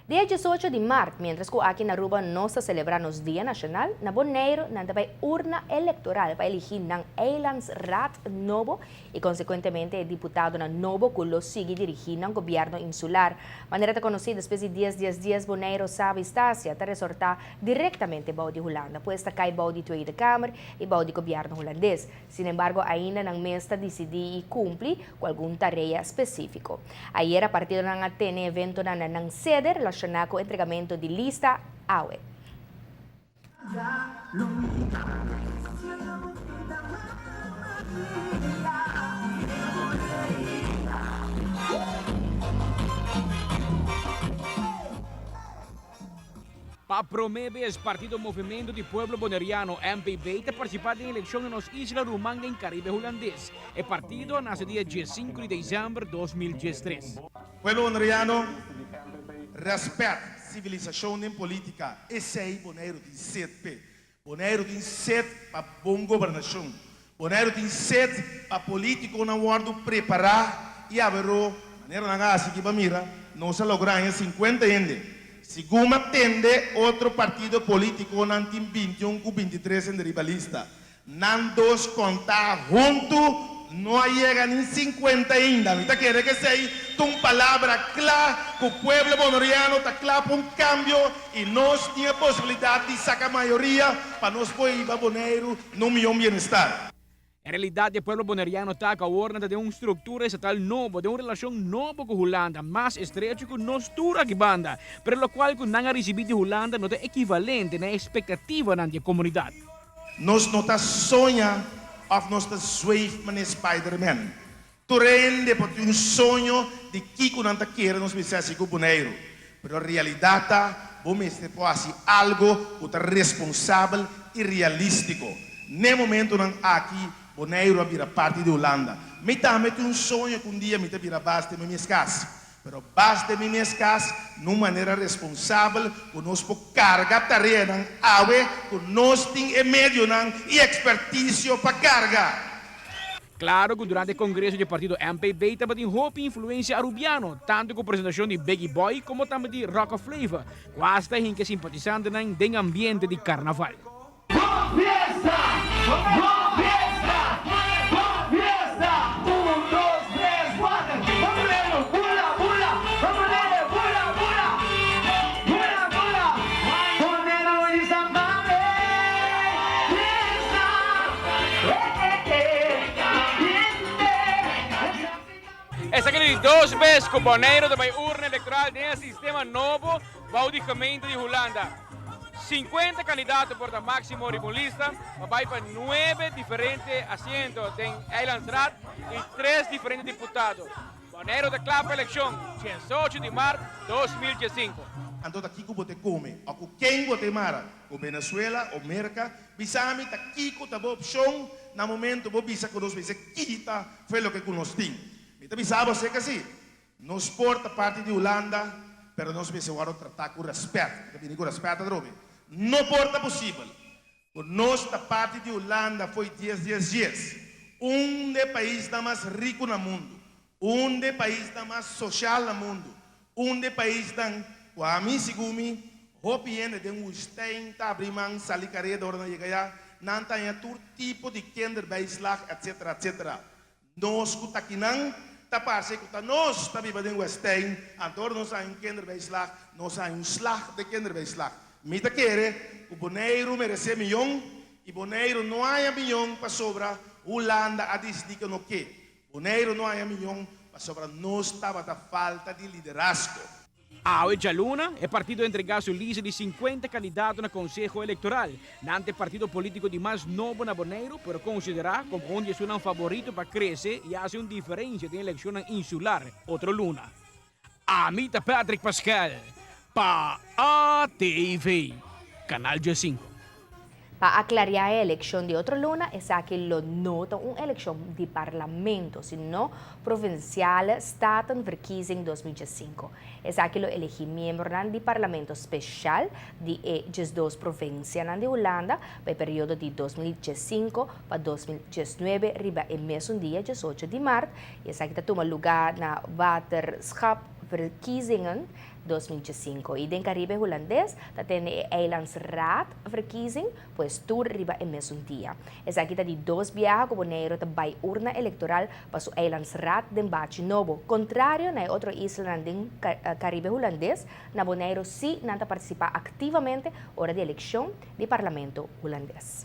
Dia 18 di maart, mientras cu aki na Aruba nos ta celebra nos Dia Nacional, na Boneiro nan ta bay urna electoral pa eligi nan Eilandsraad nobo y consecuentemente e diputadonan nobo cu lo sigui dirigi nan gobierno insular. Manera ta conoci, despues di dies dies dies Boneiro, Saba y Stasia ta resorta directamente bou di Hulanda, pues ta cay bou di Tweede Kamer y bou di gobierno Hulandes. Sinembargo ainda nan mes ta disidí i kumpli ku algun tarea spesífiko. Ayera partidonan a tene eventonan na nan sede relashoná ku entregamentu di lista awe. Pa promé bes partido Movimento di Pueblo Boneriano, MPB, ta partisipá den elekshon na nos isla ruman den Karibe Hulandes. E partido a nase dia diesinku di desèmber 2013. Pueblo Boneriano, rèspèt sivilisashon den polítika, esei Boneiru tin set p'e. Boneiru tin set pa bon gobernashon. Boneiru tin set pa polítikonan wòrdu prepará i aberó manera nan a hasi aki pa mira, nos a logra haña sinkuenta hende. Segun a tende otro partido polítikonan tin bintiun ku bintitres hende riba lista. Nan dos kontá huntu no a yega ni sinkuenta ainda. Mi ta kere ku esei ta un palabra kla ku pueblo boneriano ta kla pa un kambio i nos tin e posibilidat di saka mayoria pa nos por hiba Boneiru na un mihó bienestar. En realidat e pueblo boneriano ta ku awor nan ta den un struktura estatal nobo, den un relashon nobo ku Hulanda, mas estrecho ku nos tur aki banda, pero lokual ku nan a risibí di Hulanda no ta ekivalente na e espektativanan di e komunidat. Nos no ta soña of nos ta zweef manera Spiderman. Tur hende por tin un soño di kiko nan ta kere nos mester hasi ku Boneiru. Pero realidat ta, bo mester por hasi algo ku ta responsabel i realístiko. N'e momentunan aki Boneiru a bira parti di Hulanda. Mi tambe tin un soño ku un dia mi ta bira bas den mi mes kas. Pero bas den mi mes kas na un manera responsabel ku nos por karga tareanan awe ku nos tin e medionan i ekspertisio pa karga. Klaro ku durante e kongreso di e partido MPB tabatin hopi influensia arubiano, tantu ku presentashon di Biggie Boy komo tambe di Rocka Flava, ku asta hinka e simpatisantenan den ambiente di karnaval. Bon fiesta! Bon fiesta! Bon fiesta! Un, dos, tres, kuater! Bambolero, bula, bula! Bambolero, bula, bula! Bula, bula! Bonero i San Pablo! Fiesta! Eh, eh, eh! Ambiente! Esaki ta di dos bes ku Boneiru ta bai urna elektoral den e sistema nobo bou di gemeente di Hulanda. Sinkuenta kandidato por ta máksimo riba un lista pa bai pa nuebe diferente asiento den Eilandsraad i tres diferente diputado. Boneiru ta kla pa elekshon diesocho di mart 2015. Anto ta kiko bo te kome o ku ken bo te mara? Ku Venezuela o Merka? Bisa mi ta kiko ta bo opshon na momento bo bisa ku nos mester kita fo'i loke ku nos tin. Mi ta bisa bo seka si. Nos por ta parti di Hulanda, pero nos mester wòrdu tratá ku rèspèt. Mi ta bini ku rèspèt atrobe. No por ta posibel ku nos ta parti di Hulanda fo'i dies dies dies, un di e paisnan mas riku na mundu, un di e paisnan mas soshal na mundu, un di e paisnan ku ami segun mi hopi hende den woestijn ta abri man sali kareda ora nan yega ya, nan ta haña tur tipo di kinderbijslag etcetera etcetera. Nos ku ta kinan ta parse ku ta nos ta biba den westijn, anto ora nos haña un kinderbijslag, nos haña un slag den kinderbijslag. Mi ta kere ku Boneiru meresé miyon i Boneiru no haña miyon pasobra Hulanda a disidí ku no ke. Boneiru no haña miyon pasobra nos tabata falta di liderazgo. Awe djaluna, e partido a entregá su lista di sinkuenta kandidato na Konseho Elektoral. Nan ta e partido polítiko di mas nobo na Boneiru, pero konsiderá komo un di esunnan faborito pa krese i hasi un diferensia den elekshonnan insular otro luna. Ami ta Patrick Pascal pa ATV, Kanal diesinko. Pa aclaria e eleccion di otro luna, esaki lo no ta un eleccion di Parlamento, sino Provinciale Statenverkiezing 2015. Esaki lo elegi miembronan di Parlamento special di e diesdos provincianan di Hulanda pa e periodo di 2015 pa 2019 riba e mesun dia diesocho di maart y esaki ta tuma luga na Waterschap. Verkiezingen 2005 y den Caribe Hulandes ta tene e Eilandsraad verkiezing, pues tur riba e mesun dia. Esaki ta di dos biaha cu Boneiro ta bay urna electoral pa su Eilandsraad den bachi nobo. Contrario na e otro islanan den Caribe Hulandes, na Boneiro si nan ta participa activamente ora di eleccion di Parlamento Hulandes.